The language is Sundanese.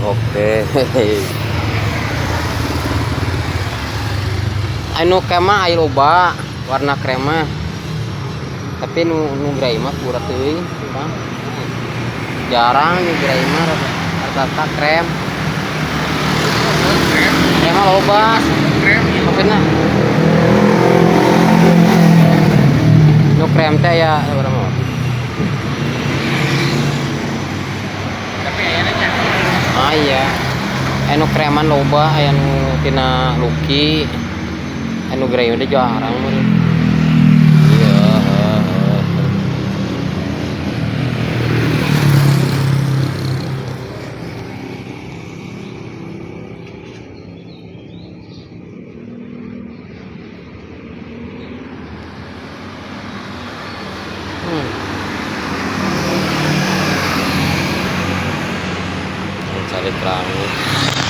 Oke. Anu krema aya loba warna krema. Tapi nu nu grey mah kurang teuing, Bang. Jarang nu grey mah rata-rata krem. Krem, Krem mah loba. Krem. Maksudnya nu krem teh ya berapa? Tapi ayana nya. Ah iya. Anu kreman loba, aya nu tina Lucky. Anu grey udah jarang mah. Iya. Cari kerangi.